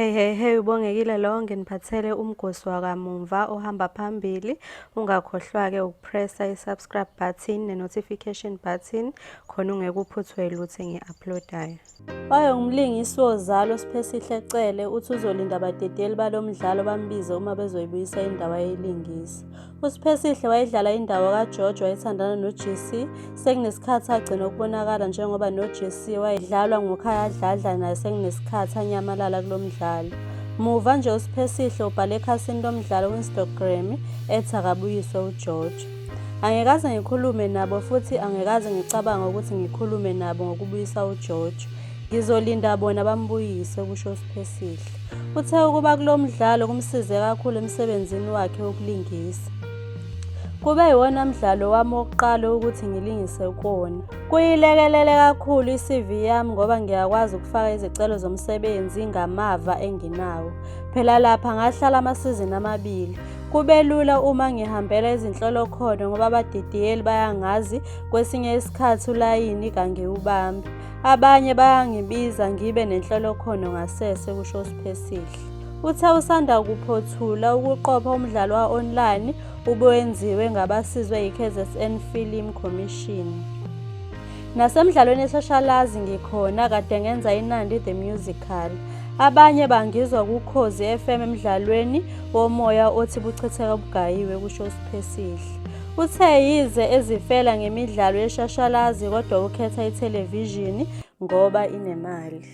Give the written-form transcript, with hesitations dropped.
Hey hey hey uBongekile lo nginiphathele umgosi wakamumva ohamba phambili. Ungakhohlwa-ke ukupressa i-subscribe button ne-notification button khona ungeke uphuthwe lutho engi-uploadayo. Wayengumlingisi woZalo uSiphesihle Cele uthi uzolinda abadedeli balo mdlalo bambize uma bezoyibuyisa indawo ayeyilingisa. USiphesihle wayedlala indawo kaGeorge wayethandana noGC sekunesikhathi agcina ukubonakala njengoba noGC wayedlalwa nguKhaya Dladla naye sekunesikhathi anyamalala kulo mdlalo. Muva nje uSiphesihle ubhale ekhasini lomdlalo ku-Instagram ethi akabuyiswe uGeorge. Angikaze ngikhulume nabo futhi angikaze ngicabange ukuthi ngikhulume nabo ngokubuyisa uGeorge. Ngizolinda bona bambuyise, kusho uSiphesihle. Uthe ukuba kulo mdlalo kumsize kakhulu emsebenzini wakhe wokulingisa. Kube yiwona mdlalo wami wokuqala ukuthi ngilingise kuwona. Kuyilekelele kakhulu i-CV yami ngoba ngiyakwazi ukufaka izicelo zomsebenzi ngamava enginawo. Phela lapha ngahlala amasizini amabili. Kube lula uma ngihambela izinhlolokhono ngoba abadidiyeli bayangazi kwesinye isikhathi ulayini kangiwubambi. Abanye bayangibiza ngibe nenhlolokhono ngasese, kusho uSiphesihle. Uthe usanda kuphothula ukuqopha umdlalo wa-online ubuwenziwe ngabasizwe yiKZN Film Commission. Nasemdlalweni yeshashalazi ngikhona kade ngenza iNandi The Musical. Abanye bangizwa kuKhozi FM emdlalweni womoya othi Buchitheka Bugayiwe, kusho uSiphesihle. Uthe yize ezifela ngemidlalo yeshashalazi kodwa ukhetha ithelevishini ngoba inemali.